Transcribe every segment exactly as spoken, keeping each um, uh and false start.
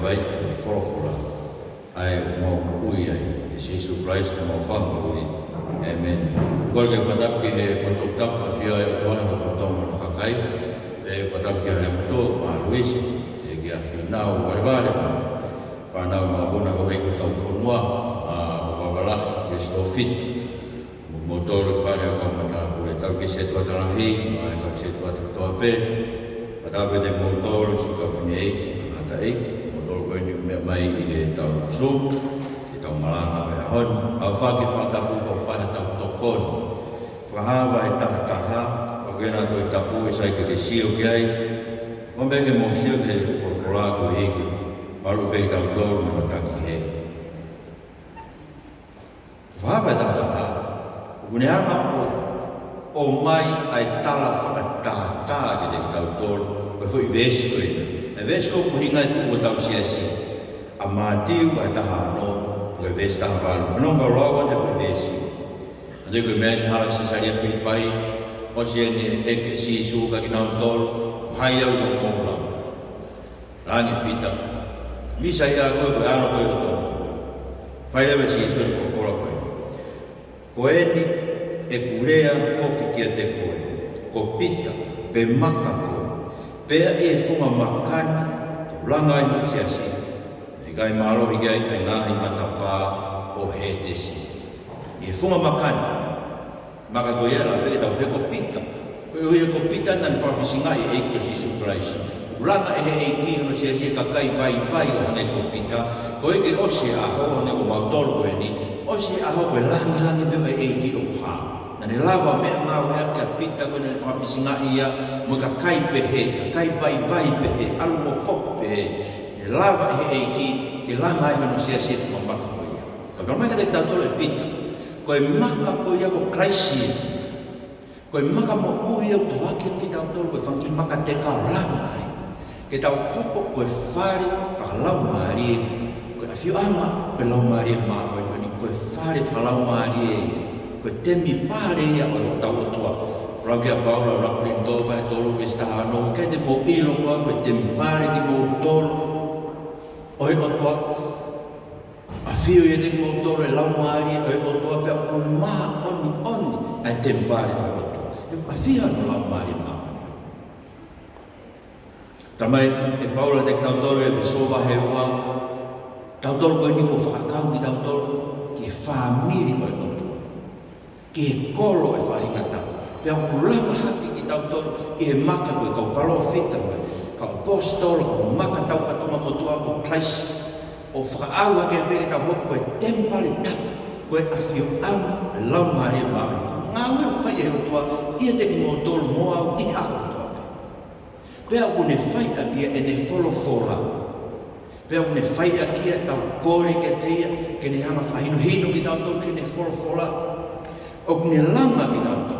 ʻa e folofola ʻa e mau moʻui ai, ʻia Sīsū Kalaisi ko homau Fakamoʻui. ʻĒmeni. Kole ke fakatapu ki he poto tapu ʻa e ʻAfiona ʻi he lotolotonga ʻo e kakai. Pea fakatapu ki he Haleamotu, Maluisi, ʻa e kia Finau, Valevale, mo e fānau mo e ʻapuna ko ē ʻi hotau fonua, ʻa Vavalahi, Kilisi Tōfitu. Mo kimoutolu ʻi fale ʻo e kau matāpule, tau ki he setuata lahi, mo e kau setuata kotoa pē. Fakatapu atu kiate kimoutolu siʻi kau fineʻeiki, kau tangataʻeiki, kimoutolu ko eni ʻoku meʻa mai ʻi heʻetau Zoom, ke tau malanga he ʻaho ni. Kau fai e fakatapu, kau fai ʻetau tokoni. Fakahā ʻe he taha taha, ʻoku ʻi ai ʻena Tohi Tapu ʻe sai ke ke sio ki ai. Ko e meʻa ke mou sio ki he folofola ko eni, malu pē kitautolu mo e taki hē. Fakahā ʻe he taha taha, ʻoku ne hanga ʻo, ʻomai ʻa e tala fakatātā kiate kitautolu, ko e foʻi veesi ko ē. ʻA e veesi ko ē ʻoku ʻuhinga ai e tuʻu ʻo hotau siasi. ʻA Mātiu vahe taha ono, ko e veesi taha valu. Fanongo kau lau atu e foʻi veesi. ʻA ia ko e meʻa ni, hala ki Sesalia Filipai, ʻosi eni e ʻeke ʻe Sīsū kiate kinautolu, ko hai au ʻoku mou lau? Talaange ʻe Pita, Mīsaia koe, ko e ʻAlo koe ʻo e ʻOtua. Fai leva ʻe Sīsū e folofola ko ē. Ko eni ʻeku lea foki kiate koe, ko Pita, pe maka koe, pea ʻi he funga maka ni te u langa ai hoku siasi, ʻe ʻikai mālohi ki ai ʻa e ngaahi matapā ʻo Hētesi. ʻI he funga maka ni, maka ko ia ʻe lava pē ke tau pehē ko Pita. Koeʻuhi ko Pita naʻa ne fakafisingaʻi e ʻEiki ko Sīsū Kalaisi. Langa ʻe he ʻEiki hono siasi ʻa e kakai vaivai ʻo hangē ko Pita. Koeʻuhi ke ʻosi e ʻaho, hangē ko mautolu ko eni, ʻosi e ʻaho ko e langilangi pē ʻo e ʻEiki ʻoku hā. Naʻa ne lava meʻangāueʻaki ʻa Pita ko ē naʻa ne fakafisingaʻi ia mo e kakai pehē, kakai vaivai pehē, ʻalu mo foki pehē. Ne lava ʻe he ʻEiki ke langa ai hono siasi he funga maka ko ia. Ka ʻoku talamai kiate kitautolu ʻe Pita, ko e maka ko ia ko Kalaisi ē. Ko e maka moʻui ʻoku tohoakiʻi kitautolu, ko e fanga kiʻi maka teka ʻo langa ai. Ke tau hoko ko e fale fakalaumālie, ko e ʻafioʻanga ʻo e Laumālie Māʻoniʻoni, ko e fale fakalaumālie, ko e temipale ia ʻo hotau ʻOtua. Lau kia Paula, lau Kolinitō vahe tolu veesi taha ono, ʻikai te mou ʻilo koā ko e temipale kimoutolu ʻo e ʻOtua? ʻAfio ʻiate kimoutolu e Laumālie ʻo e ʻOtua, pea ʻoku māʻoniʻoni ʻa e temipale ʻo e ʻOtua. ʻOku ʻafio ai hono Laumālie Māʻoniʻoni. Talamai ʻe Paula kiate kitautolu ʻi ʻEfesō vahe ua, kitautolu ko eni kuo fakakau kitautolu ki he fāmili ʻo e ʻOtua, ki he kolo ʻo e faʻahinga tapu. Pea ʻoku langa hake kitautolu ʻi he maka ko e kau palōfita, ko e kau ʻaposetolo, ko e maka taufatungamotuʻa ko Kalaisi, ʻo fakaʻau hake pē ke tau hoko ko e temipale tapu, ko e ʻafioʻanga ʻo e Laumālie Māʻoniʻoni. Ko e ngāue ʻoku fai ʻe he ʻOtua ʻiate kimoutolu mo au ʻi he ʻaho kotoa pē. Pea ʻoku ne fai ʻaki ia ʻene folofola. Pea ʻoku ne fai ʻaki ia ʻetau kole kiate ia ke ne hanga ʻo fakahinohino kitautolu ki heʻene folofola. ʻOku ne langa kitautolu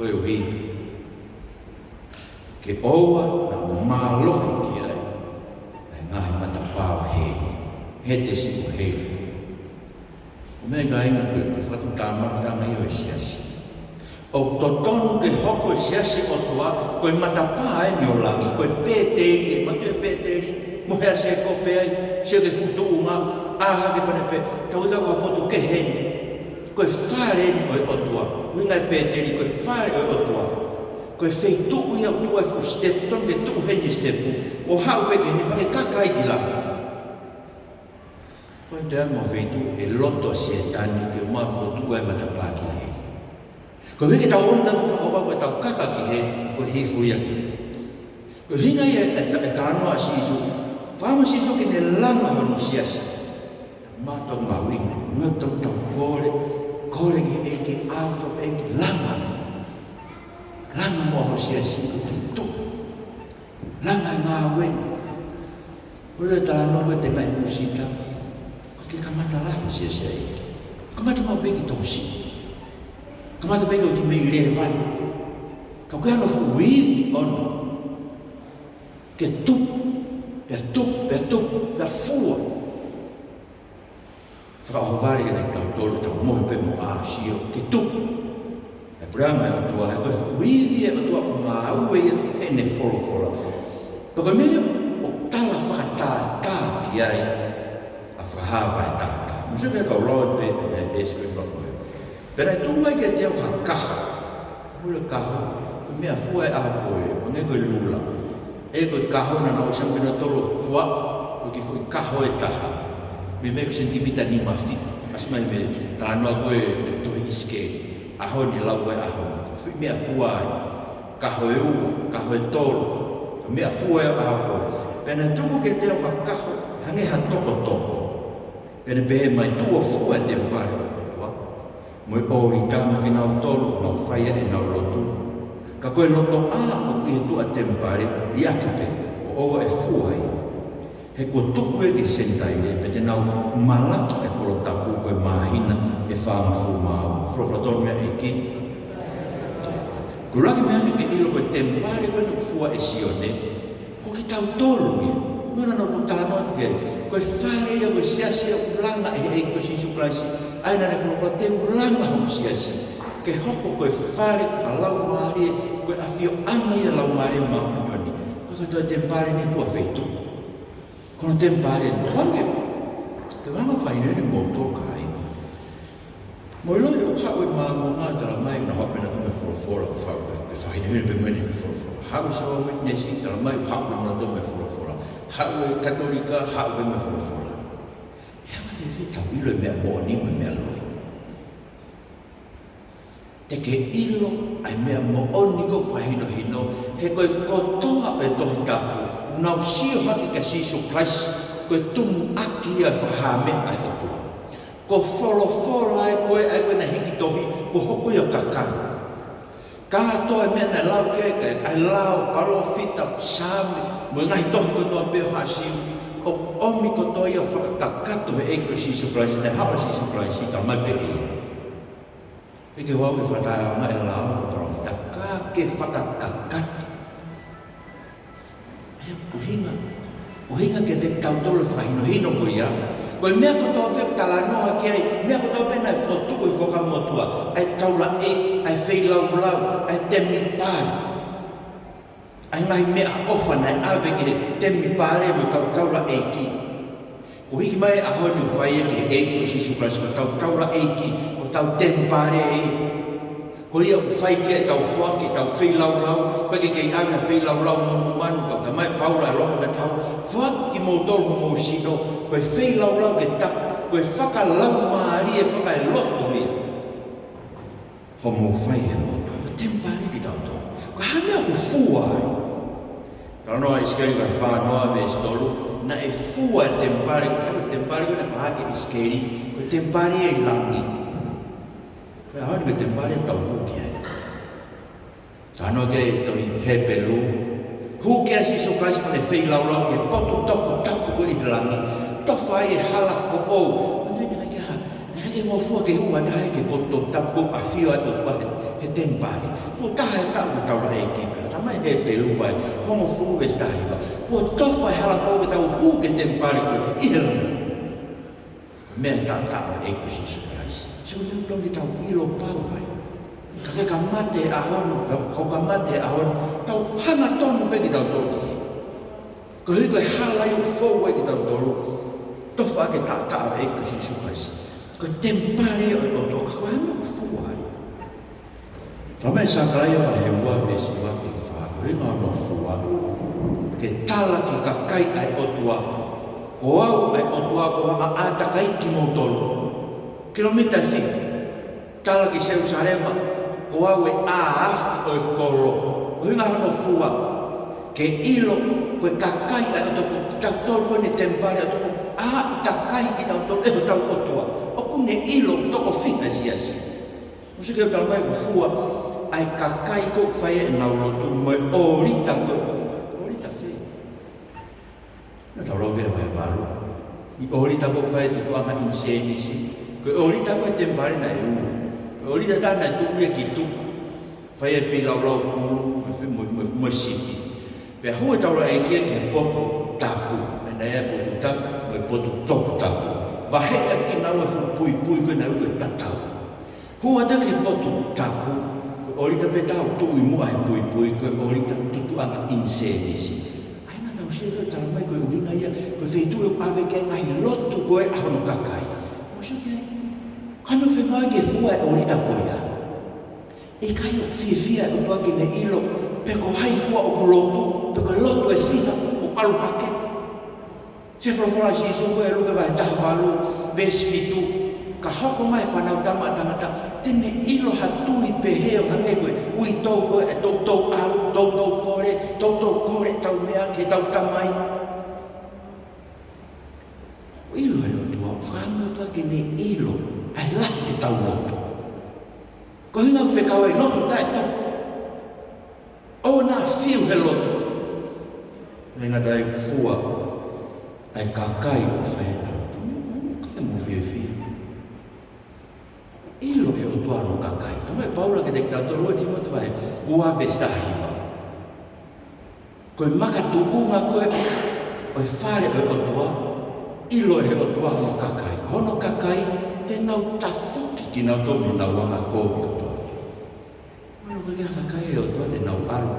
koeʻuhi ke ʻoua naʻa mālohi ki ai ʻa e ngaahi matapā ʻo heli, Hētesi mo heli. Ko e meʻa, kāinga, ko e, ko e fakatuʻutāmaki ʻanga ia ʻo e siasi. ʻOku totonu ke hoko e siasi ʻo e ʻOtua ko e matapā eni ʻo langi, ko e Pēteli, ʻe matu e Pēteli, mohe ʻa Sēkope ai, sio ki he fuʻu tuʻunga, ʻā hake pea ne pehē, tau ʻi he potu kehe ni. Ko e fale eni ʻo e ʻOtua. ʻUhinga e Pēteli, ko e fale ʻo e ʻOtua. Ko e feituʻu ia ʻoku tuʻu ai e fuʻu sitepu, totonu ke tuʻu heni e sitepu, ʻo haʻu pē ki heni pea ke kaka ai ki langi. Ko e taha e ngaahi feituʻu ʻe loto ai ʻa Sētane ke ʻomai ʻo fokotuʻu ai e matapā ki heli. Koeʻuhi ke tau ʻomi ʻetau fakakaukau ko ʻetau kaka ki hē, ko e hifo ia ki hē. Ko e ʻuhinga ia e, e, e talanoa ʻa Sīsū. Fakaʻamu ʻa Sīsū ke ne langa hono siasi. Mātuʻa mahuʻinga, ʻoku tau kole, kole ki he ʻEiki, ʻoku tau pehē ke langa. Langa muʻa ho siasi, ko e tuʻu. Langa e ngāue. ʻOku ʻi ai e talanoa ko e te mai musita, ʻoku ke kamata lahi siasi ʻa e ʻEiki. Kamata maʻu pē ki he tokosiʻi. Kamata pē ki he ʻoku te mei lēvani. Ka ʻoku ʻi ai hono fuʻu ivi ʻoʻona. Ke tupu, pea tupu, pea tupu, pea fua. Fakaʻohovale kiate kitautolu ke tau mohe pē mo ʻā ʻo sio ki he tupu ʻa e puleʻanga ʻo e ʻOtua, he ko e fuʻu ivi ʻa e ʻOtua ʻoku ngāue ia heʻene folofola. Pea ko e meʻa ia ʻoku tala faka ʻi ai ʻa Fakahā vahe taha taha. Mou sio ki he kau lau pē ʻa e veesi ko eni. Pea naʻe tuʻu mai kiate au ha kaho. Mou ʻilo e kaho, ko e meʻafua ʻo e ʻaho ko ē, hangē ko e lula. ʻE ko e kaho naʻa nau ʻosi ʻamanaki nautolu ʻo fua, ko e kiʻi foʻi kaho ʻe taha. Meimei ko e senitimita nima fitu. ʻAsi mai mei he talanoa ko ē ʻo e tohi ʻIsikeli. ʻAho ni lau ko ē ʻaho ni. Foʻi meʻafua ai. Kaho ʻe ua, kaho ʻe tolu. Ko e meʻafua ʻo e ʻaho ko ē. Pea naʻe tuku kiate au ha kaho, hangē ha tokotoko. Pea ne pehē mai, tuʻu ʻo fua e temipale ʻo e ʻOtua, mo e ʻōlita mo kinautolu ʻoku nau fai ai ʻenau lotu. Ka ko e lotoʻā ʻoku ʻi he tuʻa temipale, liʻaki pē, ʻo ʻoua ʻe fua ia. He kuo tuku ia ki he Senitaile, pea te nau malaki ʻa e kolo tapu ko e māhina ʻe fāngofulu mā ua. Folofola tonu ia ʻEiki. Ko e ʻuluaki meʻa ke ke ʻilo ko e temipale ko eni ʻoku fua ʻe Sione, ko kitautolu ia. Meʻa naʻa nau talanoa ki ai. Ko e fale ia, ko e siasi ia ʻoku langa ʻe he ʻEiki ko Sīsū Kalaisi. ʻA ia naʻa ne folofola te u langa hoku siasi ke hoko ko e fale fakalaumālie, ko e ʻafioʻanga ia ʻo e Laumālie Māʻoniʻoni. Ko e katoa temipale ni tuʻa feituʻu. Ko hono temipale ni. Hangē, te u hanga ʻo fakahinohino kimoutolu kāinga. Mou ʻilo ʻoku haʻu e Māmonga, talamai ʻoku nau haʻu pē nautolu mei he folofola, ʻoku haʻu pē, ʻe fakahinohino pē mo ʻene mei he folofola. Haʻu e Sihova Witness, talamai ʻoku haʻu pē nautolu mei he folofola. Haʻu e Katolika, haʻu pē mei he folofola. ʻE anga fēfē ʻetau ʻilo e meʻa moʻoni mo e meʻa loi? Te ke ʻilo ʻa e meʻa moʻoni ko ē ʻoku fakahinohino, he ko e kotoa ʻo e Tohi Tapu, ʻoku nau sio hake kia Sīsū Kalaisi, ko e tumuʻaki ia ʻo e fakahā meʻa ʻa e ʻOtua. Ko e folofola ē ko ē ʻa ia ko ē naʻe hiki tohi, kuo hoko ia ʻo kakano. Kātoa e meʻa naʻe lau ki ai, ʻa e lao ʻo e palōfita, Saame, mo e ngaahi tohi kotoa pē ʻo haʻa Siu, ʻoku ʻomi kotoa ia ʻo fakakakato ʻe he ʻEiki ko Sīsū Kalaisi, naʻe haʻu ʻa Sīsū Kalaisi, talamai pē ʻe ia. ʻIkai ke u haʻu ke fakatahaʻi ʻa e lao ʻo e palōfita, ka ke fakakakato. ʻE, ʻuhinga, ʻuhinga kiate kitautolu e fakahinohino ko ia. Ko e meʻa kotoa pē ʻoku talanoa ki ai, meʻa kotoa pē naʻe fokotuʻu ʻe he Fuakava Motuʻa, ʻa e taulaʻeiki, ʻa e feilaulau, ʻa e temipale. ʻA e ngaahi meʻaʻofa naʻe ʻave ki he temipale mo e kau taulaʻeiki. Kuo hiki mai e ʻaho ni ʻo fai ia ki he ʻEiki ko Sīsū Kalaisi, ko hotau taulaʻeiki, ko hotau temipale ia. Ko ia ʻoku fai ki ai ʻetau foaki, ʻetau feilaulau, ʻoku ʻikai ke kei ʻave ha feilaulau monumanu, ka ʻoku talamai ʻe Paula ʻi he Loma vahe taha ua, foaki kimoutolu homou sino, ko e feilaulau ke tapu, ko e fakalaumālie fakaeloto ia. Hoʻomou fai e lotu. Ko e temipale kitautolu. Ko e hā e meʻa ʻoku fua ai? Talanoa ʻIsikeli vahe fā noa veesi tolu, naʻe fua e temipale, ko e temipale ko ē naʻe fakahā kia ʻIsikeli, ko e temipale ʻi langi. Ko e ʻaho ni ko e temipale ʻoku tau hū ki ai. Talanoa ki ai e tohi Hepelū. Hū ki ai ʻa Sīsū Kalaisi mo ʻene feilaulau ki he potu toputapu ko ē ʻi langi. Tofa ai e hala foʻou. Naʻe ʻikai ke ha, naʻe ʻikai ke ngofua ke hū ha taha ki he potu toputapu kuo ʻafio ai e ʻOtua he, he temipale. Tuʻo taha he taʻu ʻoku tau ʻi ai ki ai pē. Talamai ʻe Hepelū vahe hongofulu veesi taha hiva. Kuo tofa e hala foʻou ke tau hū ki he temipale ko ē ʻi langi. Meʻa taʻataʻa ʻo e ʻEiki ko Sīsū Kalaisi. Sio, meʻa ʻoku totonu ke tau ʻilo pau ai. Ka ke kamata e ʻaho ni, ka, ka ke kamata e ʻaho ni, tau hangatonu pē kitautolu ki ai. Koeʻuhi ko e hala ia ʻoku fou ai kitautolu, tofa ʻaki e taʻataʻa ʻo e ʻEiki ko Sīsū Kalaisi. Ko e temipale ʻo e ʻOtua, ka ko e hā e meʻa ʻoku fua ai? Talamai ʻe Sakalaia vahe ua veesi ua ki he fā, ko e ʻuhinga hono fua, ke tala ki he kakai ʻa e ʻOtua, ko au ʻa e ʻOtua kuo hanga ʻo ʻātakaiʻi kimoutolu. Kilomita ʻe fiha. Tala ki Selūsalema, ko au e ʻā afi ʻo e kolo. Ko e ʻuhinga hono fua, ke ʻilo, ko e kakai ʻa e ʻOtua, ko kitautolu ko eni e temipale ʻa e ʻOtua, ʻā ʻi takai kitautolu ʻe hotau ʻOtua. ʻOku ne ʻilo, toko fiha e siasi. Mou sio ki he talamai ʻoku fua ʻa e kakai ko ē ʻoku fai ai ʻenau lotu mo e ʻōlita ko ē. ʻŌlita fē? Naʻa tau lau ki he vahe valu. ʻI he ʻōlita ko ē ʻoku fai e tutuʻanga ʻinisēnisi. Ko e ʻōlita ko ē he temipale naʻe ua. Ko e ʻōlita ʻe taha naʻe tuʻu ia ki tuʻa. Fai e feilaulau pulu, mo e fe-, mo, mo, mo e sipi. Pea hū e taulaʻeiki ia ki he potu tapu. Pea naʻe ʻi ai e potu tapu, mo e potu toputapu. Vaheʻi ʻaki kinaua e fuʻu puipui ko ē naʻe ui ko e tatau. Hū atu ki he potu tapu, ko e ʻōlita pē ʻe taha ʻoku tuʻu ʻi muʻa he puipui, ko e ʻōlita tutuʻanga ʻinisēnisi. ʻA ia naʻa tau Mōsese ko e talamai ko e ʻuhinga ia, ko e feituʻu ʻoku ʻave ki ai e ngaahi lotu ko ē ʻa hono kakai. Mōsese, ka naʻe feinga ke fua e ʻōlita ko ia. ʻIkai ʻoku fiefia e ʻOtua ke ne ʻilo pe ko hai fua ʻoku lotu, pe ko e lotu ʻe fiha ʻoku ʻalu hake. Sio ki he folofola ʻa Sīsū ko ē ʻi Luke vahe taha valu, veesi fitu, ka hoko mai e Fanautama ʻa Tangata, te ne ʻilo ha tui pehē ʻo hangē ko e uitou ko ē, ʻe toutou ʻalu, toutou kole, toutou kole ʻetau meʻa ki heʻetau Tamai. ʻIlo e ʻOtua, fakaʻamu e ʻOtua ke ne ʻilo ʻa e lahi ʻetau lotu. Ko e ʻuhinga ʻoku fekau ai e lotu taʻetuku. ʻOua naʻa fiu he lotu. Naʻe ngata ai fua ʻa e kakai ʻoku fai ʻenau lotu. Kae mou fiefia. ʻIlo e ʻOtua hono kakai. Talamai ʻe Paula kiate kitautolu ʻi Tīmote vahe ua veesi taha hiva. Ko e makatuʻunga ko ē ʻo e fale ʻo e ʻOtua, ʻilo ʻe he ʻOtua hono kakai. Ko hono kakai, te nau tafoki kinautolu mei heʻenau anga kovi kotoa. Mahalo ko e kakai ʻo e ʻOtua te nau ʻalu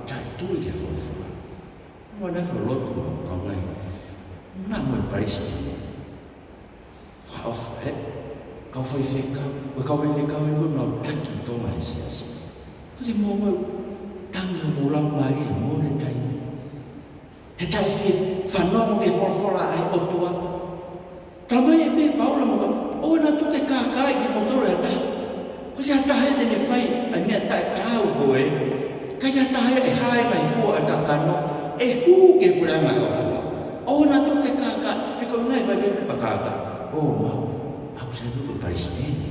taʻetui ki he folofola. Mahalo naʻe fai e lotu mo e kaungā, naʻa mo e palesiteni. Fakaʻofa, ē? Kau faifekau, ko e kau faifekau eni ʻoku nau taki ʻi Tonga he siasi. Ko e moʻoni, tangi hoʻomou laumālie he moʻoni taimi. He taʻe fie fanongo ki he folofola ʻa e ʻOtua. Talamai ʻe Paula mo ka, ʻoua naʻa tuku ke kākaaʻi kimoutolu ʻe ha taha. Ko e hā ha taha ia te ne fai ʻa e meʻa taʻetaau ko ē. Ka ʻi ai ha taha ia ʻe hā he ngaahi fua ʻa e kakano, ʻe hū ki he puleʻanga ʻo e ʻOtua. ʻOua naʻa tuku ke kākaaʻi, he ko e ngaahi fai fai pē pea kākaaʻi. ʻŌ, mau, ʻoku sai pē ko e palesiteni.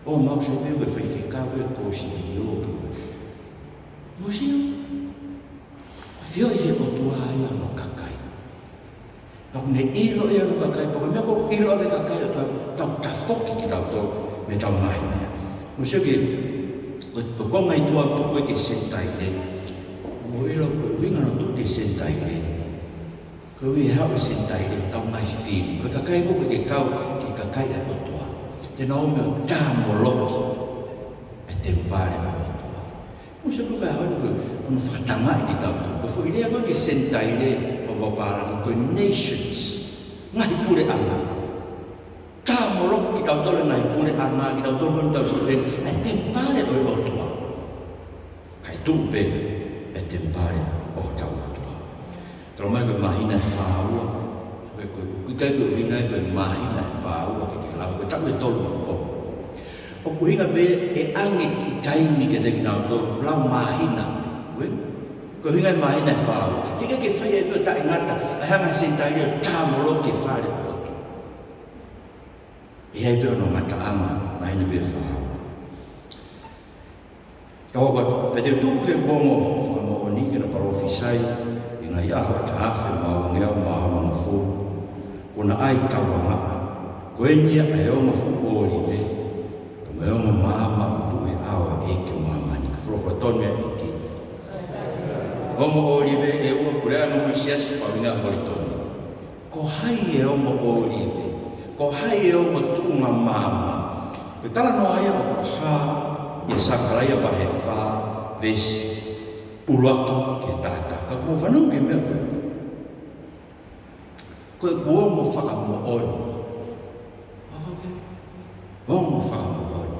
ʻŌ, mau, sai pē ko e faifekau, ko e kōsilio, pe ko e. Mou sio. ʻOku ʻafioʻi ʻe he ʻOtua ia hono kakai. Pea ʻoku ne ʻilo ia hono kakai, pea ko e meʻa ʻoku ʻilo ʻe he kakai ʻo e ʻOtua, tau tafoki kitautolu mei heʻetau ngaahi meʻa. Mou sio ki he, ko, ko e konga ʻi tuʻa ʻoku tuku ai ki he Senitaile. Mou ʻilo ko e ʻuhinga hono tuku ki he Senitaile. Ko e ʻuhi he haʻu e Senitaile, tau ngaahi fili. Ko e kakai ʻoku ʻikai ke kau ki he kakai ʻa e ʻOtua. Te nau ō mai ʻo tāmoloki e temipale ʻo e ʻOtua. Mou sio ko e ʻuhinga ia ko hono fakatamaʻi kitautolu. Ko e foʻi lea ko ē ki he Senitaile, ko e papālangi ko e nations. Ngaahi puleʻanga. Tāmoloki kitautolu ngaahi puleʻanga, kitautolu ko eni tau sio ki he temipale ʻo e ʻOtua. Kae tuʻu pē e temipale ʻo hotau ʻOtua. Talamai ko e māhina ʻe fā ua. Ko e, ko e, ʻikai ko e ʻuhinga ia ko e māhina ʻe fā ua ke ke lau, ko e taʻu ʻe tolu ʻo e konga. ʻOku ʻuhinga pē ʻe ʻange kiʻi taimi kiate kinautolu, lau māhina. Ue? Ko e ʻuhinga e māhina ʻe fā ua. He ʻikai ke fai ʻe ia ʻo taʻengata, ʻa e hanga ʻe he Senitaile ʻo tāmoloki e fale ʻo e ʻOtua. ʻE ʻi ai pē hono ngataʻanga, māhina pē ʻe fā ua. Ka ʻoku ʻatu, pea te u tuku ki he ongo fakamoʻoni ke na palōfisai ʻi he ngaahi ʻaho ʻe taha afe mā ua ngeau mā hongofulu. Kuo na ʻai taulanga. Ko eni ia ʻa e ongo fuʻu ʻōlive, pea mo e ongo maama ʻoku tuʻu he ʻao ʻo e ʻEiki ʻo māmani. Ko e folofola tonu ia ʻa e ʻEiki. Ongo ʻōlive ʻe ua, Puleʻanga mo e Siasi, fakaʻuhinga ʻa Molitoni. Ko hai e ongo ʻōlive? Ko hai e ongo tuʻunga maama? Ko e talanoa ia ʻoku hā ʻia Sakalaia vahe fā, veesi ʻuluaki ki he taha taha. Ka mou fanongo ki he meʻa ko ē. Ko ʻeku ongo fakamoʻoni. Ongo fakamoʻoni.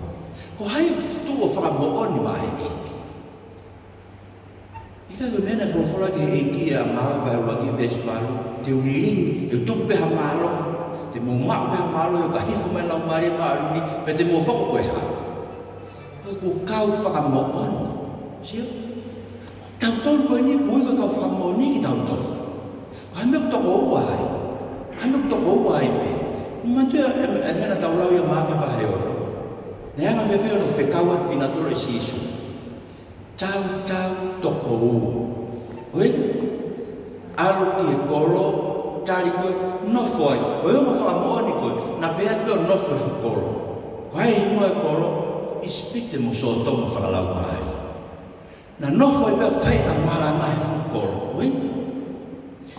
Ko hai ʻoku tuʻu ʻo fakamoʻoni maʻa e ʻEiki? ʻIkai ko e meʻa naʻe folofola ki he ʻEiki ʻia Ngāue vahe ʻuluaki veesi valu, te u lilingi, te u tuku pē ha mālohi, te mou maʻu pē ha mālohi ʻo ka hifo mai e Laumālie Māʻoniʻoni, pea te mou hoko ko e hā? Ko ʻeku kau fakamoʻoni. Sio? Tautolu ko eni, ko e kau fakamoʻoni kitautolu. Ko e meʻa ʻoku tokoua ai. Ko e meʻa ʻoku tokoua ai pē. Manatuʻi e, e, e meʻa naʻa tau lau ʻia Maʻake vahe ono. Naʻe anga fēfē hono fekau atu kinautolu ʻe Sīsū? Tautau tokoua. ʻOi? ʻAlu ki he kolo, tali ko ē, nofo ai. Ko e ongo fakamoʻoni ko ē, naʻa pehē atu ʻo nofo he fuʻu kolo. Ko hai hingoa e kolo? ʻIsipite mo Sōtoma fakalaumālie. Naʻa nofo ai pea fai ʻena malanga he fuʻu kolo. ʻOi?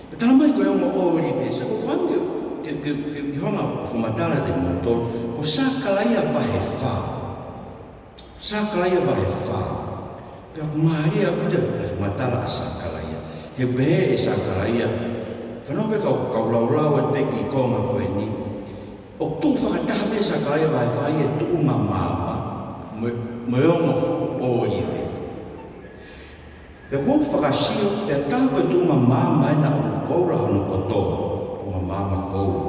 Pea talamai ko e ongo ʻōlive, sai, ʻoku ou fakaʻamu ke, ke, ke, ke, ke hanga ʻo fakamatala kiate kimoutolu, ko Sakalaia vahe fā. Sakalaia vahe fā. Pea ʻoku mālie ʻaupito e fakamatala ʻa Sakalaia. He pehē ʻe Sakalaia, fanongo pē kau, kau laulau atu pē ki he konga ko eni. ʻOku tuʻu fakataha pē ʻe Sakalaia vahe fā ʻi he tuʻunga maama mo e, mo e ongo fuʻu ʻōlive. Pea ʻoku ou fakasio, pea tā ko e tuʻunga maama ena ʻoku koula hono kotoa, tuʻunga maama koula.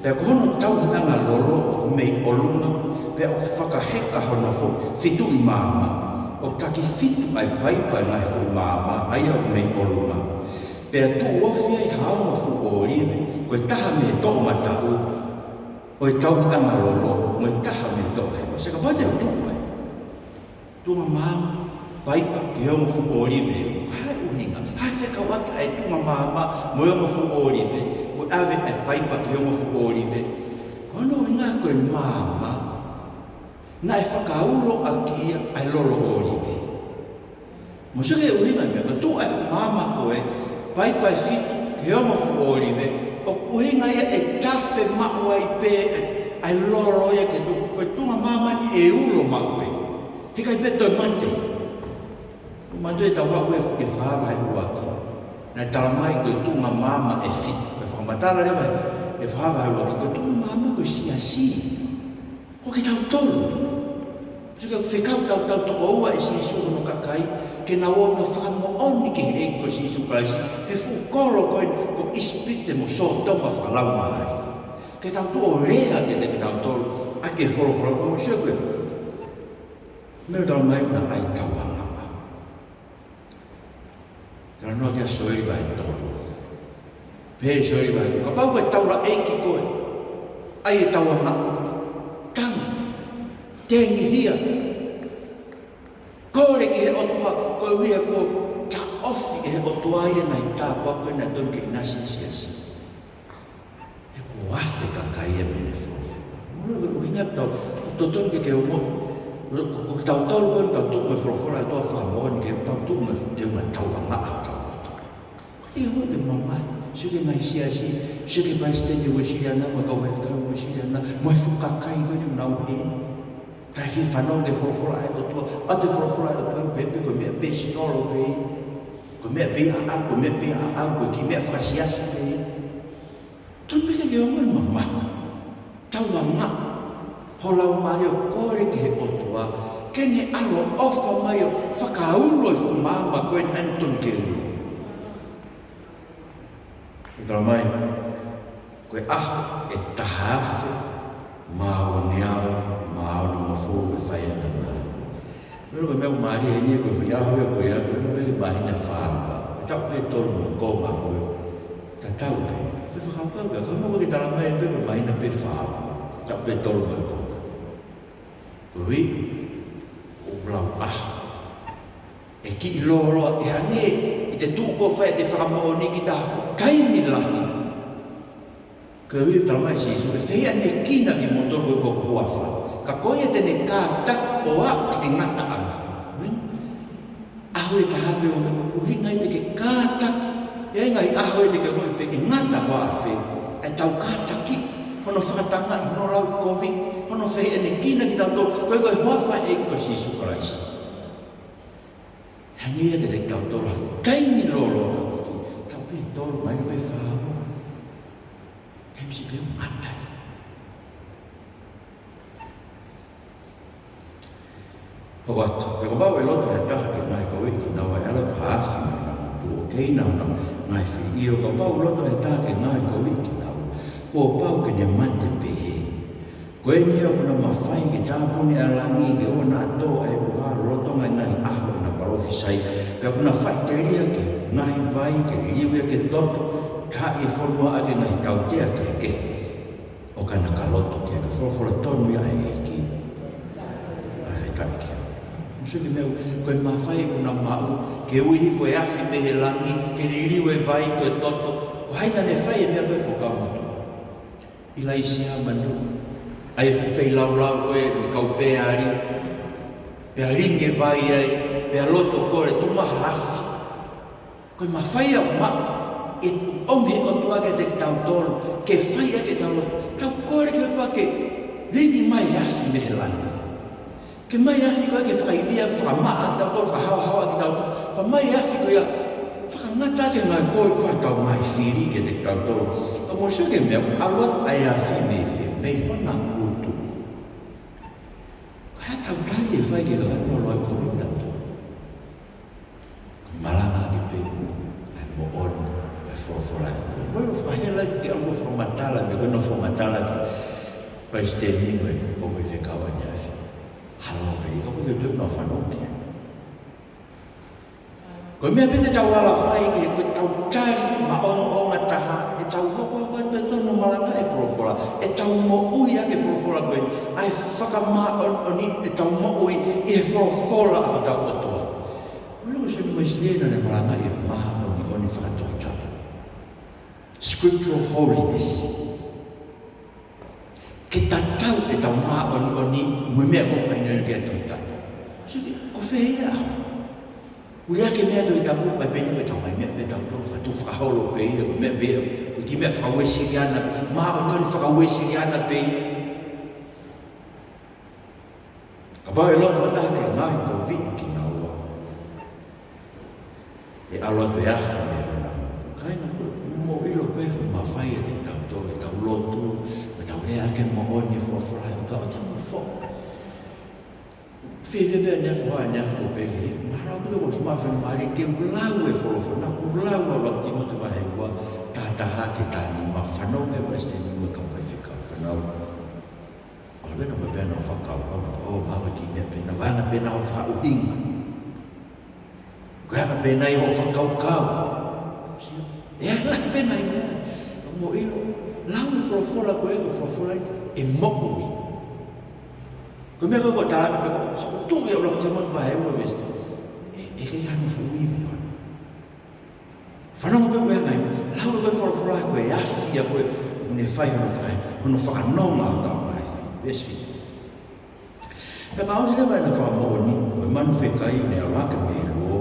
Pea ko hono tauhiʻanga lolo ʻoku mei ʻolunga, pea ʻoku fakaheka hono fo-, fituʻi maama. ʻOku taki fitu ʻa e paipa ʻi he ngaahi foʻi maama, ʻa ia ʻoku mei ʻolunga. Pea tuʻu ofi ai ha ongo fuʻu ʻōlive, ko e taha mei he toʻomataʻu ʻo e tauhiʻanga lolo, mo e taha mei he toʻohema. Sio kapau te u tuʻu ai. Tuʻunga maama, paipa ki he ongo fuʻu ʻōlive. Ko e hā e ʻuhinga, hā e fekauʻaki ʻa e tuʻunga maama mo e ongo fuʻu ʻōlive, mo e ʻave ʻa e paipa ki he ongo fuʻu ʻōlive? Ko hono ʻuhinga ko e maama, naʻe fakaulo ʻaki ia ʻa e lolo ʻōlive. Mou sio ki he ʻuhinga meʻa, ko e tuʻu ʻa e fuʻu maama ko ē, paipa ʻe fitu ki he ongo fuʻu ʻōlive, ʻoku ʻuhinga ia ʻe tafe maʻu ai pē ʻa e, ʻa e lolo ia ke tuʻu, ko e tuʻunga maama ni ʻe ulo maʻu pē. Heʻikai pē toe mate. ʻOku mātuʻaki tau haʻu ʻi he Fakahā vahe ʻuluaki. Naʻe tala mai ko e tuʻunga maama ʻe fitu. Pea fakamatala leva ʻe he Fakahā vahe ʻuluaki, ko e tuʻunga maama ko e siasi. Ko kitautolu. Sio ki he fekau tautau toko ua ʻe Sīsū hono kakai, ke nau ō ʻo fakamoʻoni ki he ʻEiki ko Sīsū Kalaisi, he fuʻu kolo ko ē ko ʻIsipite mo Sōtoma fakalaumālie. Ke tau tuʻu ʻo lea kiate kitautolu ʻaki e folofola, ko e sio ko ē. Meʻa ʻoku tala mai naʻe ʻi ai e tauangaʻa. Talanoa ki ai ʻa Sioeli vahe tolu. Pehē ʻe Sioeli vahe tolu, kapau ko e taulaʻeiki koe, ʻai e tauangaʻa. Tangi. Tengihia. Kole ki he ʻOtua, koeʻuhi he kuo taʻofi ʻe he ʻOtua ia ʻa e ngaahi tāpuaki naʻe totonu ke ʻinasi ʻi he siasi. He kuo afe kakai ia mei heʻene folofola. Mou ʻilo ko e ʻuhinga ʻoku tau, ʻoku totonu ke ke ongoʻi. Ko, ko, ko kitautolu ko ē ʻoku tau tuʻu mo e folofola ʻa e ʻOtua fakamoʻoni ke tau tuʻu mo e fuʻu teunga tauangaʻa ʻo tau loto. Ka te ke ongoʻi ke mamahi, sio ki he ngaahi siasi, sio ki he palesiteni Uēsiliana mo e kau faifekau Uēsiliana, mo e fuʻu kakai ko eni ʻoku nau hē. Taʻe fie fanongo ki he folofola ʻa e ʻOtua, ʻoatu e folofola ʻa e ʻOtua pē, pē ko e meʻa pēsonolo pē, ko e meʻa pē ʻaʻau, ko e meʻa pē ʻaʻau, ko e kiʻi meʻa fakasiasi pē. Totonu pē ke ke ongoʻi mamahi. Tauangaʻa ho laumālie ʻo kole ki he ʻOtua, ke ne ʻaloʻofa mai ʻo fakaulo e fuʻu maama ko ē naʻe totonu ke ulo. Tala mai, ko e ʻaho ʻe taha afe mā uangeau mā onongofulu ʻe fai ʻa e ngāue. Meʻa ko e meʻa ʻoku mālie eni ko e foʻi ʻaho ia ko ia, ko e meʻa pē māhina fā ua. Taʻu pē tolu mo e konga ko ē. Tatau pē. Ko e fakakaukau ka, ko e meʻa ko ē ke tala mai pē ko e māhina pē fā ua. Taʻu pē tolu mo e konga. Koeʻuhi, ʻoku lau ʻaho. ʻE kiʻi lōloa, ʻe hangē ʻi he tuʻu ko ē ʻe fai ʻete fakamoʻoni ki ha fuʻu taimi lahi. Koeʻuhi tala mai ʻe Sīsū, ʻe fehiʻanekina kimoutolu ko e ko hoku huafa. Ka ko ia te ne kātaki ʻo aʻu ki he ngataʻanga. Amen. ʻAho ʻe taha afe ʻo ka ʻuhinga ia te ke kātaki. ʻE ʻi ai e ngaahi ʻaho ia te ke ongoʻi pē ʻe ngata ko e afe. ʻE tau kātaki, hono fakatangaʻi, hono lau kovi, hono fehiʻanekina kitautolu, ko e ko e huafa ʻo e ʻEiki ko Sīsū Kalaisi. Hangē ia kiate kitautolu ha fuʻu taimi lōloa ka ko e taʻu pē tolu, māhina pē fā ua. Taimi siʻi pē ʻoku ngata ai. Hoko atu, pea kapau ʻe loto ha taha ke ngaohi koviʻi kinaua, ʻe ʻalu atu ha afi mei he langi ʻo tuʻu ʻo keina hono ngaahi fili. ʻIo, kapau ʻe loto ha taha ke ngaohi koviʻi kinaua, kuo pau ke ne mate pehē. Ko eni ia ʻoku na mafai ke tāpuni ʻa e langi ke ʻoua naʻa tō ʻa e ʻuha lolotonga e ngaahi ʻaho ʻo ʻena palōfisai, pea ʻoku na faʻiteliha ki he ngaahi vai ke liliu ia ke toto, taaʻi e fonua ʻaki e ngaahi tautea kehekehe. ʻO ka na ka loto ki ai, ko e folofola tonu ia ʻa e ʻEiki. ʻA e fetaʻi ki ai. Mou sio ki he meʻa, ko e mafai ʻoku na maʻu, ke ui hifo e afi mei he langi, ke liliu e vai ko e toto, ko hai naʻa ne fai e meʻa ko ē, Fuakava Motuʻa? ʻIlaisiā Manuʻa. ʻAi e fuʻu feilaulau ko ē, kau Peali. Pea lingi e vai ai, pea loto kole, tuʻu mai ha afi. Ko e mafai ʻoku maʻu, ʻe ʻomi ʻe he ʻOtua kiate kitautolu, ke fai ʻaki ʻetau loto. Tau kole ki he ʻOtua ke lingi mai e afi mei he langi. Ke mai e afi ko ē ke fakaivia, fakamaʻa kitautolu, fakahaohaoa kitautolu. Pea mai e afi ko ia, faka- Ngata ke ngaahi ko e fakatau ngaahi fili kiate kitautolu. Ka mou sio ki he meʻa, ʻalu atu ʻa e afi mei fē? Mei hona ngutu. Ko e hā ʻetau tali ʻe fai ki he kakai ʻoku nau ʻiloʻi ko e hā ʻetau tali? Malanga ʻaki pē ʻa e moʻoni ʻo e folofola. Mou ʻilo, fakahela ke ʻalu ʻo fakamatala, meʻa ko ē naʻe fakamatala ki he palesiteni mo e kau faifekau ʻaneafi. Halo pē, ka ko e hā ʻetau fanongo ki ai? Ko e meʻa pē te tau ala fai ke, ko ʻetau tali maʻongoʻonga taha, ʻetau hoko ko ē pē tonu ʻo malangaʻi e folofola, ʻetau moʻui ʻaki e folofola ko ē, ʻa e fakamāʻoniʻoni ʻetau moʻui ʻi he folofola ʻa hotau ʻOtua. Mou ʻilo ko Sione Uēsile naʻá ne malangaʻi e māʻoniʻoni fakatohitapu. Scriptural holiness. Ke tatau ʻetau māʻoniʻoni mo e meʻa ʻoku fai ʻi he Tohi Tapu. Sio ki, ko fē ia? Uli ake meʻa Tohi Tapu, ʻai pē ʻe tau mai meʻa pē tau tau, fakatu fakaholo pē ia, meʻa pē ia, ko e kiʻi meʻa fakauēsiliana, māʻoniʻoni fakauēsiliana pē ia. Kapau ʻe loto ha taha ke ngaohi koviʻi kinaua, ʻe ʻalu atu e afi mei hona ngutu. Kāinga, mou ʻilo ko e fuʻu mafai ʻiate kitautolu ʻetau lotu, ʻetau lea ʻaki e moʻoni ʻo e folofola ʻa e ʻOtua, ʻoua te mou foʻi. Fiefia pē ʻaneafi, ʻaneafi ko e pehē, mahalo pē kuo ʻosi maʻu ha faingamālie ke u lau e folofola, naʻá ku lau ʻa ʻUluaki Tīmote vahe ua, taha taha ki he taha nima, fanongo e palesiteni mo e kau faifekau, pea nau ʻAlu pē nau pehē ʻenau fakakaukau, ʻo, mahalo ko e kiʻi meʻa pē ʻenau, anga pē ʻenau fakaʻuhinga. Ko e anga pē ʻenau fakakaukau. Sio, ʻe anga pē ʻenau meʻa. Ka mou ʻilo, lau e folofola ko ē, ko e folofola ia ʻe moʻui. Ko e meʻa ko ē ʻoku ou tala atu pē, ko e tuʻu ia ʻUluaki Tīmote vahe ua veesi. ʻE, ʻe ʻikai hano fuʻu ivi ʻona. Fanongo pē koe ngaahi, lau e folofola ko e afi ia ko ē, ʻoku ne fai hono fai, hono fakanonga ʻo tau mai fi, veesi fitu. Pea ka ʻosi leva ʻena fakamoʻoni, ko e manu fekai ne ʻalu hake mei he luo,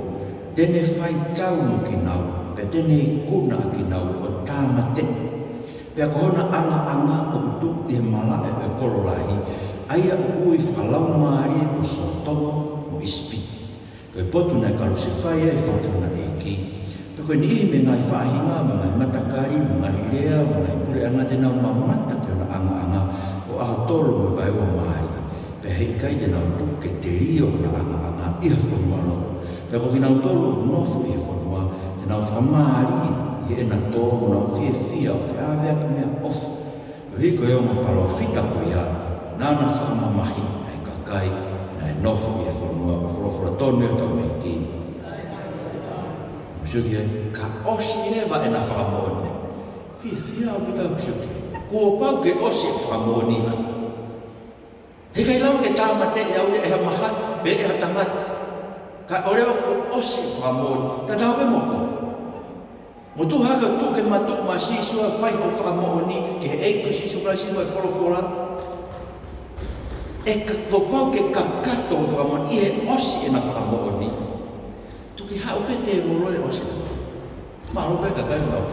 te ne fai tau mo kinaua, pea te ne ikuna ʻa kinaua ʻo tāmateʻi. Pea ko hona ʻangaʻanga ʻoku tuʻu ʻi he malaʻe ʻo e kolo lahi, ʻa ia ʻoku ui fakalaumālie ko Sōtoma mo ʻIsipite. Ko e potu naʻe kalusefai ai e Fakamoʻuekina, pea ko e niʻihi mei he ngaahi faʻahinga, mo e ngaahi matakali, mo e ngaahi lea, mo e ngaahi puleʻanga te nau mamata ki hona ʻangaʻanga, ʻo ʻaho tolu mo e vaeua mālie. Pea heʻikai te nau tuku ke telio hona ʻangaʻanga ʻi ha fonua lotu. Pea ko kinautolu ʻoku nofo ʻi he fonua, te nau fakamālie ʻi heʻena tō, mo nau fiefia ʻo feʻaveaki meʻaʻofa. Koeʻuhi ko e ongo palōfita ko ia, naʻá na fakamamahiʻi ʻa e kakai naʻe nofo ʻi he fonua. Ko e folofola tonu ʻa hotau ʻEiki. Mou sio ki ai, ka ʻosi leva ʻena fakamoʻoni. Fiefia ʻaupito ʻeku sio ki ai. Kuo pau ke ʻosi e fakamoʻoni ʻaʻana. Heʻikai lava ke tāmateʻi au ia ʻe ha mahaki, pe ʻe ha tangata. Kae ʻoua kuo ʻosi e fakamoʻoni. Tatau pē mo koe. Mou tuʻu hake ʻo tuʻu ke matuʻu maʻa Sīsū ʻo fai hoʻo fakamoʻoni ki he ʻEiki ko Sīsū Kalaisi mo e folofola. ʻE ka, kuo pau ke kakato hoʻo fakamoʻoni ʻi he ʻosi ʻena fakamoʻoni. Toki haʻu pē tēvolo ʻi he ʻosi ʻena fakamoʻoni. Mahalo pē kakai ʻoku nau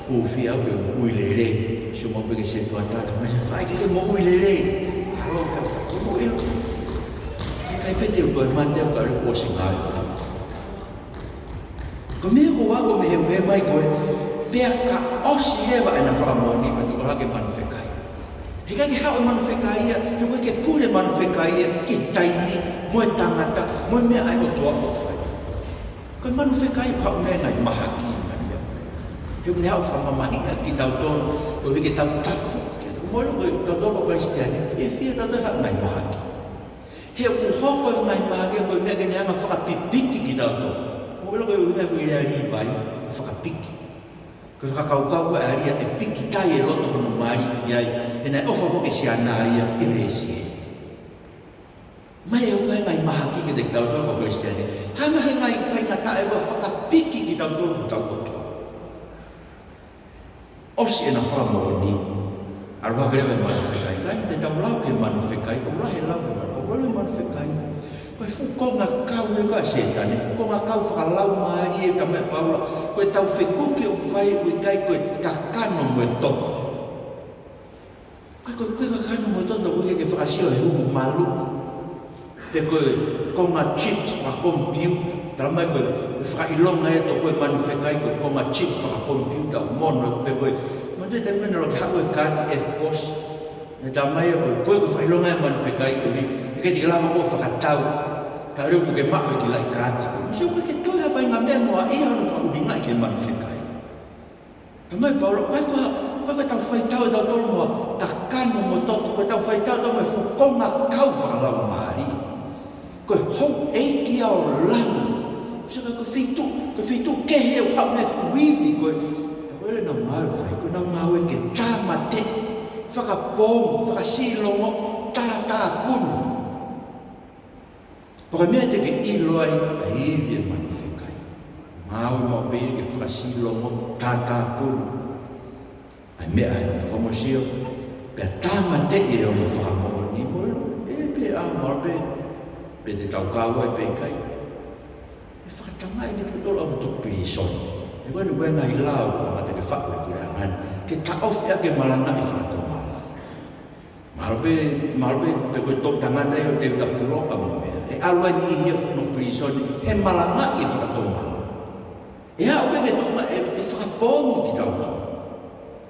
hūfia au ke moʻui lelei. Sio maʻu pē ki he setuata, ka mai se fai ke ke moʻui lelei. Mahalo pē ke moʻui lelei. ʻIkai pē te u toe mate au ka ʻoku ʻosi ngāue. Ko e meʻa ʻoku ou ako mei he ʻoku pehē mai ko ē, pea ka ʻosi leva ʻena fakamoʻoni, pea toki ʻalu hake e manu fekai. Heʻikai ke haʻu e manu fekai ia, he ʻoku ʻikai ke pule e manu fekai ia ki he taimi, mo e tangata, mo e meʻa ʻa e ʻOtua ʻoku fai. Ko e manu fekai ʻoku haʻu mei he ngaahi mahaki, ngaahi meʻa ko ē. He ʻoku ne haʻu ʻo fakamamahiʻi kitautolu, koeʻuhi ke tau tafoki. Mou ʻilo ko kitautolu ko e Kalisitiane, ʻe fiemaʻu ke tau haʻu he ngaahi mahaki. He ʻoku hoko e ngaahi mahaki ko e meʻa ke ne hanga ʻo fakapipiki kitautolu. Mou ʻilo ko e ʻuhinga foki e lea ʻa Līvai, ko e fakapiki. Ko e fakakaukau ko ē ʻa e lea ʻe pikitai e loto hono mali ki ai, he naʻe ʻofa foki e siana ia ʻi he lēsisitā. Mou ʻilo ko e ngaahi mahaki kiate kitautolu ko e Kalisitiane. Hanga ʻe he ngaahi faingataʻa ʻo fakapiki kitautolu ki hotau ʻOtua. ʻOsi ʻena fakamoʻoni, ʻalu hake leva e manu fekai. Kāinga, te tau lau ki he manu fekai, ʻoku lahi e lau ki he manu, ko e lau ki he manu fekai. Ko e fuʻu konga kau ē ʻa Sētane, fuʻu konga kau fakalaumālie ē, talamai ʻe Paula, ko ʻetau fekuki ʻoku fai ʻoku ʻikai ko e kakano mo e toto. Ka ko e, ko e kakano mo e toto, ʻoku ʻikai ke fakasio he huhu malu. Pe ko e, konga chip fakakomipiuta. Talamai ko e, ko e fakaʻilonga ʻe he toʻo ko ē manu fekai ko e konga chip fakakomipiuta ʻoku mono pē ko ē. Manatuʻi e taimi ko ē naʻe ʻikai ke haʻu e kaati EFTPOS. Naʻe talamai ko e, ko e, ko e fakaʻilonga ʻo e manu fekai ko eni, ʻikai te ke lava ʻo fakatau. Ka leo ʻoku ke maʻu e kiʻi laʻi kaati ko ē. Mou sio, ʻoku ʻikai ke toe ʻi ai ha faʻahinga meʻa mo ha ʻi ai hano fakaʻuhingaʻi ki he manu fekai. Talamai ʻe Paula, ʻoku ʻikai ko ha, ʻoku ʻikai ko ʻetau faitau ʻe tautolu mo ha kakano mo toto, ko ʻetau faitau ʻe tautolu mo e fuʻu konga kau fakalaumālie. Ko e houʻeiki ia ʻo langi. Sio, ko e feituʻu, ko e feituʻu kehe ʻoku haʻu mei ai e fuʻu ivi ko ē. Ka ko e lea naʻa mau fai, ko ʻenau ngāue ke tāmateʻi, fakapoongi, fakasilongo, tātāpuni. Pea ko e meʻa te ke ʻilo ai ʻa e ivi ʻo e manu fekai. Ngāue maʻu pē ia ke fakasilongo, tātāpuni ʻa e meʻa ʻe ʻoku mou sio, pea tāmateʻi ʻe he ongo fakamoʻoni mo e, ʻe pē ʻa, mahalo pē, pe te tau kau ai pe ʻikai. ʻE fakatamaʻi kitautolu ʻa e tuku pilīsone. He ko eni ko e ngaahi lao ʻoku kamata ke faʻu ʻe he puleʻanga ni, ke taʻofi ʻa e malangaʻi fakatomala. Mahalo pē, mahalo pē, pe ko e toʻu tangata ia ʻoku teu tapuloka mo e meʻa. ʻE ʻalu ai e niʻihi ia ʻo nofo pilīsone, he malangaʻi fakatomala. ʻE aʻu pē ke tuʻu mai ʻe, ʻe fakapoongi kitautolu.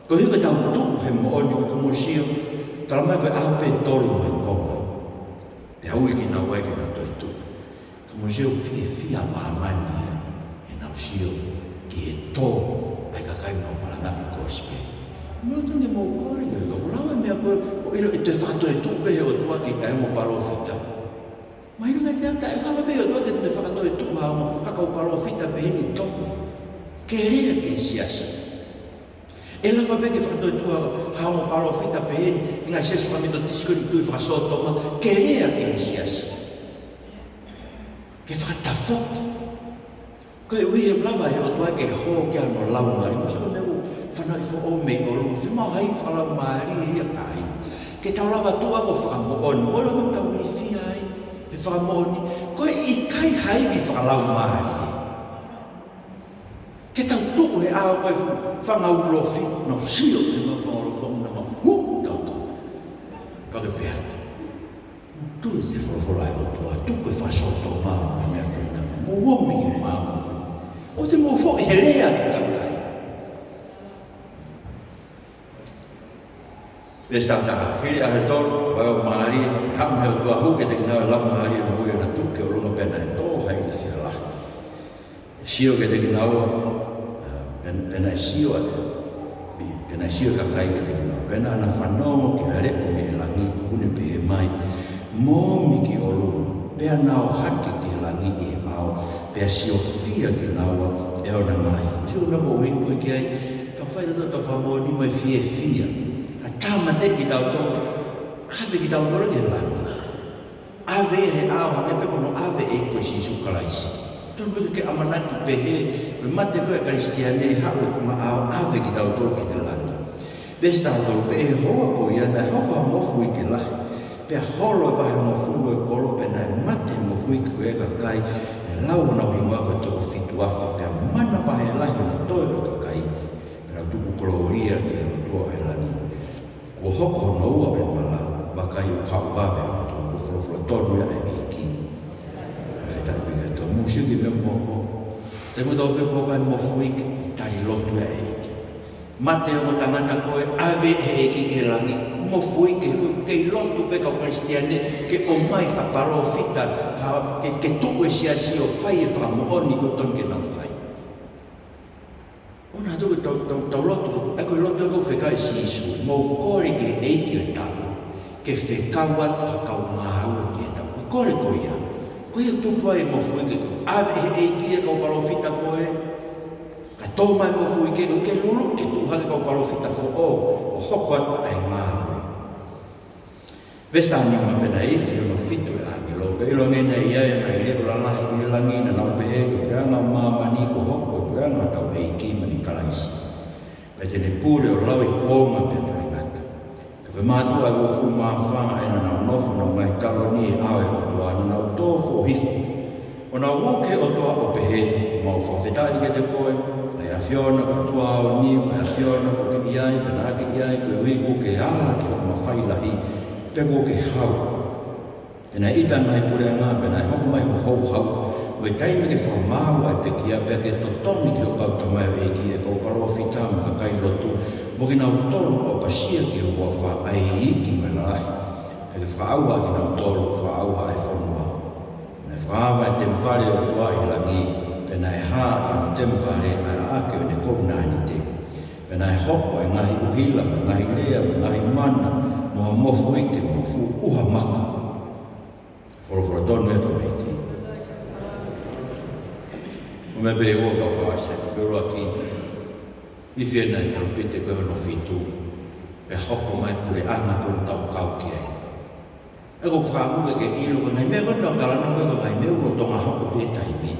Koeʻuhi ko ʻetau tuʻu he moʻoni, ʻoku mou sio, talamai ko e ʻaho pē ʻe tolu mo e konga. Pea ui kinaua ke nau toetuʻu. Ka mou sio, fiefia ʻa māmani ia heʻenau sio ki he tō ʻa e kakai ʻoku nau malangaʻi e kosipeli. Mou tui ke mou kole ke ʻoku lava e meʻa ko ē ʻo ʻilo ʻe toe fakatoetuʻu pē ʻe he ʻOtua ki he ongo palōfita. Mahino kiate au, taʻe lava pē ʻe he ʻOtua ke toe fakatoetuʻu ha ongo, ha kau palōfita pehē ni ʻi Tonga. Ke lea ki he siasi. ʻE lava pē ke fakatoetuʻu ha, ha ongo palōfita pehē ni ʻi he ngaahi siasi fakametotisi ko eni ʻoku tui fakasōtoma, ke lea ki he siasi. Ke fakatafoki. Koeʻuhi ʻe lava ʻe he ʻOtua ke hō ki ai hono laumālie. Mou sio ko e meʻa ʻoku fanauʻi foʻou mei ʻolunga. Fiemaʻu ha ivi fakalaumālie ia kāinga. Ke tau lava tuʻu ai ʻo fakamoʻoni. Mou lava tau ilifia ai he fakamoʻoni. Ko e ʻikai ha ivi fakalaumālie. Ke tau tuʻu he ʻao ko ē ʻoku fanga ulofi, nau sio ki he fanga ulofi, nau hū tautolu. Pea ke pehē, tui ki he folofola ʻa e ʻOtua, tuku e fakasōtoma mo e meʻa ko ē, mou omi ki māmani. ʻOua te mou foʻi he lea ki he kakai. Veesi taha taha, hili ʻaho ʻe tolu ʻo e ʻaho mālie, haʻu mei he ʻOtua, hū kiate kinaua e laumālie moʻui ʻo na tuʻu ki ʻolunga pea naʻe tō ha ilifia lahi. ʻE sio kiate kinaua, ā, pea, pea naʻe sio ʻa e, pea naʻe sio e kakai kiate kinaua. Pea naʻa na fanongo ki ha leʻo mei he langi, ʻoku ne pehē mai, Mou omi ki ʻolunga, pea na ō hake ki he langi ʻi he ʻao, pea siofia kinaua ʻe ona ngaahi. Sio, ko e meʻa ʻoku ou ʻuhinga ki ai, tau fai tautolu ʻetau fakamoʻoni mo e fiefia. Ka tāmateʻi kitautolu, ʻave kitautolu ki he langi. ʻAve ia he ʻao hangē pē ko hono ʻave ʻe he ʻEiki ko Sīsū Kalaisi. Tonu pē ke ʻamanaki pehē, ko e mate ko ē ʻa e Kalisitiane ʻe haʻu ʻi he konga ʻao ʻave kitautolu ki he langi. Veesi taha tolu, pea ʻi he houa ko ia naʻe hoko ha mofuike lahi, pea holo e vahehongofulu ʻo e kolo, pea naʻe mate he mofuike ko ia e kakai naʻe lau honau hingoa ko e toko fitu afe, pea manavahē lahi hono toe ʻo e kakai, pea nau tuku kolōlia ki he ʻOtua ʻo e langi. Kuo hoko hono ua ʻo e mala, vakai ʻoku haʻu vave hono tolu, kuo folofola tonu ia ʻe he ʻEiki. Fakafetaʻi ki he ʻOtua. Mou sio ki he meʻa kuo hoko. Taimi kotoa pē kuo hoko ha mofuike, tali lotu ia ʻe he ʻEiki. Mate e ongo tangata ko ē, ʻave ʻe he ʻEiki ki he langi, mofuike, kei lotu pē kau Kalisitiane ke ʻomai ha palōfita, ha, ke, ke tuʻu e siasi ʻo fai e fakamoʻoni ʻoku tonu ke nau fai. ʻOua naʻa tau, tau, tau, tau lotu, ʻa ia ko e lotu ʻoku fekau ʻe Sīsū, mou kole ki he ʻEiki ʻo e tau, ke fekau atu ha kau ngāue ki he tau. Ko e kole ko ia, ko ia ʻoku tupu ai e mofuike ko ē. ʻAve ʻe he ʻEiki e kau palōfita ko ē, kae tō mai e mofuike ko ē ke luluʻi ke tuʻu hake e kau palōfita foʻou, ʻo hoko atu ʻa e ngāue. Veesi taha nima, pea naʻe ifi hono fitu e ʻāngelo, pea ʻiloange naʻe ʻi ai e ngaahi leʻo lalahi ʻi he langi, naʻa nau pehē, Ko e puleʻanga ʻo māmani kuo hoko ko e puleʻanga ʻo hotau ʻEiki mo ʻene Kalaisi. Pea te ne pule ʻo lauikuonga pea taʻengata. Pea ko e mātuʻa ʻe uofulu mā fā ʻa ē naʻa nau nofo ʻo nau ngaahi taloni ʻi he ʻao ʻo e ʻOtua, naʻa nau tō foʻohifo ʻo nau hū ki he ʻOtua ʻo pehē, Mau fakafetaʻi kiate koe, ʻa e ʻAfiona, ko e ʻOtua ʻo e ʻaho ni, ʻa e ʻAfiona kuo ke ʻi ai, pea naʻa ke ʻi ai, koeʻuhi kuo ke ala ki hoku mafai lahi, pea kuo ke hau. Pea naʻe ʻita e ngaahi puleʻanga, pea naʻe hoko mai ho houhau, mo e taimi ke fakamaau ʻa e pekia, pea ke totongi ki hoʻo kau tamaioʻeiki ʻa e kau palōfita mo e kakai lotu, mo kinautolu ʻoku ʻapasia ki ho huafa ʻa e iiki mo e lalahi. Pea ke fakaʻauha kinautolu, fakaʻauha ʻa e fonua. Pea naʻe fakaava e temipale ʻo e ʻOtua ʻi langi, pea naʻe hā ʻi hono temipale ʻa e ʻaʻake ʻo ʻene kovinānite. Pea naʻe hoko ʻa e ngaahi ʻuhila, mo e ngaahi lea, mo e ngaahi mana, mo ha mofuike, mo ha fuʻu ʻuha maka. Folofola tonu ʻa e ʻEiki. Ko e meʻa pē ʻe ua ka u fakaʻosi atu, ko e ʻuluaki, ifi ʻena e talupite ko hono fitu, pea hoko mai e puleʻanga ko eni ʻoku tau kau ki ai. ʻOku ou fakaʻamu ke ke ʻilo, ko e ngaahi meʻa ko eni ʻoku ou talanoa ko e ngaahi meʻa ʻoku lolotonga hoko pē taimi ni.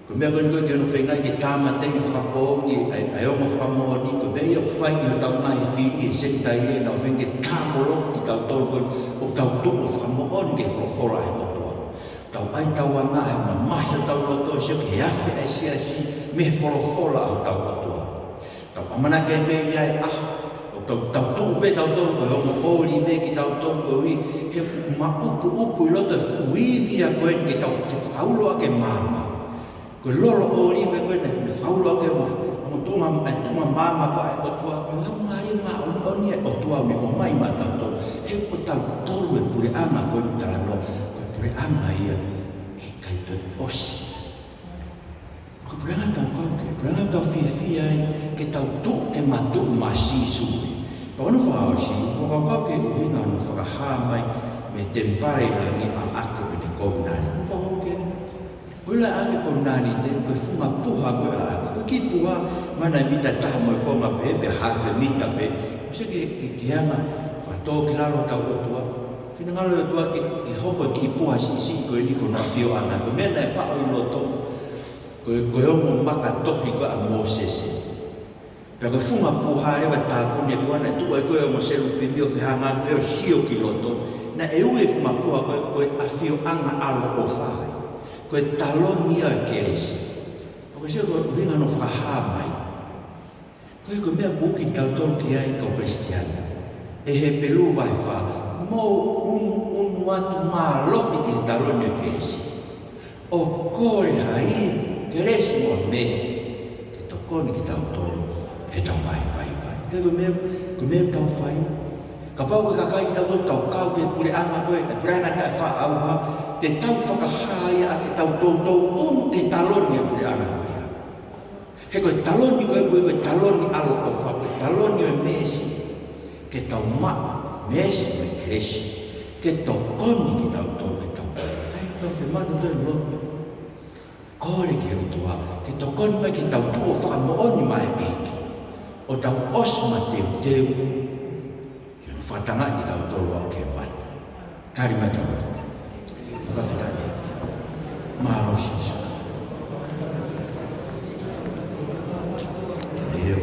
Ko e meʻa ko eni ko e ke ono feinga ke tāmateʻi fakapoongi ʻa e, ʻa e ongo fakamoʻoni, ko e meʻa ia ʻoku fai ʻe hotau ngaahi fili ʻi he senitaile, ʻenau feinga ke tāmoloki kitautolu ko eni ʻoku tau tuʻu ʻo fakamoʻoni ki he folofola ʻa e ʻOtua. Tau ʻai ʻetau anga ʻi he mamahi ʻo hotau loto ʻo sio ki he afe ʻa e siasi mei he folofola ʻa hotau ʻOtua. Tau ʻamanaki pē ia ʻe ʻaho, ʻo tau, tau tuʻu pē tautolu ko e ongo ʻōlive kitautolu koeʻuhi he ʻoku maʻupuʻupu ʻi loto e fuʻu ivi ia ko eni ke tau fakaulo ʻaki e maama. Ko e lolo ʻōlive ko eni, ne fakaulo ʻaki e ongo, ongo tuʻunga, e tuʻunga maama ko ē ʻa e ʻOtua, ko e Laumālie Māʻoniʻoni ʻa e ʻOtua ʻoku ne ʻomai maʻatautolu. He ko tautolu e puleʻanga ko eni ʻoku talanoa, ko e puleʻanga ia ʻe ʻikai toe ʻosi. Ko e puleʻanga ʻoku tau kau ki ai, puleʻanga ʻoku tau fiefia ai, ke tau tuʻu ke matuʻu maʻa Sīsū. Pea ko hono fakaʻosi, ʻoku ou kau ki he ʻuhinga hono fakahā mai mei he temipale ʻi langi ʻa e ʻaʻake ʻo ʻene kovinānite. ʻOku ou kau ki ai. Ko e ʻaʻake kovinānite, ko e funga puha ko ē ʻa e ʻaʻake. Ko e kiʻi puha, mana e mita ʻe taha mo e konga pē, pe hafe mita pē. ʻOsi ke, ke, ke anga, fakatōkilalo hotau ʻOtua. Finangalo e ʻOtua ke, ke hoko e kiʻi puha siʻisiʻi ko eni ko hono ʻafioʻanga. Ko e meʻa naʻe faʻo ʻi loto. Ko e, ko e ongo maka tohi ko ē ʻa Mōsese. Pea ko e funga puha leva, tāpuni e puha naʻe tuʻu ai ko ē e ongo selupimi ʻo fehangahangai pē ʻo sio ki loto. Naʻe ui e funga puha ko ē, ko e ʻafioʻanga ʻaloʻofa. Ko e taloni ia ʻo e kelesi. Pea ko e sio ko e ʻuhinga hono fakahā mai. Ko e, ko e meʻa ʻoku ou ʻoatu kiate kitautolu ki ai kau Kalisitiane. ʻI he Hepelū vahe fā, mou ʻunuʻunu atu mālohi ki he taloni ʻo e kelesi. ʻO kole ha ivi, kelesi mo ha meesi, ke tokoni kitautolu, heʻetau ngaahi vaivai. Ko e meʻa, ko e meʻa ʻoku tau fai. Kapau ko e kakai kitautolu ʻoku tau kau ki he puleʻanga ko ē, e puleʻanga taʻefaʻaʻauha, te tau fakahā ia ʻaki ʻetau toutou ʻunu ki he taloni ʻo e puleʻanga ko ia. He ko e taloni ko ē, ko e, ko e taloni ʻaloʻofa, ko e taloni ʻo e meesi, ke tau maʻu meesi mo e kelesi, ke tokoni kitautolu heʻetau, ʻikai ke tau fiemaʻu ke tau lotu. Kole ki he ʻOtua ke tokoni mai ke tau tuʻu ʻo fakamoʻoni maʻa e ʻEiki, ʻo tau ʻosi mateuteu, ke ne fakatangaʻi kitautolu ʻo aʻu ki he mate. Tali mai tau lotu. Fakafetaʻi ʻEiki. Mālō Sīsū.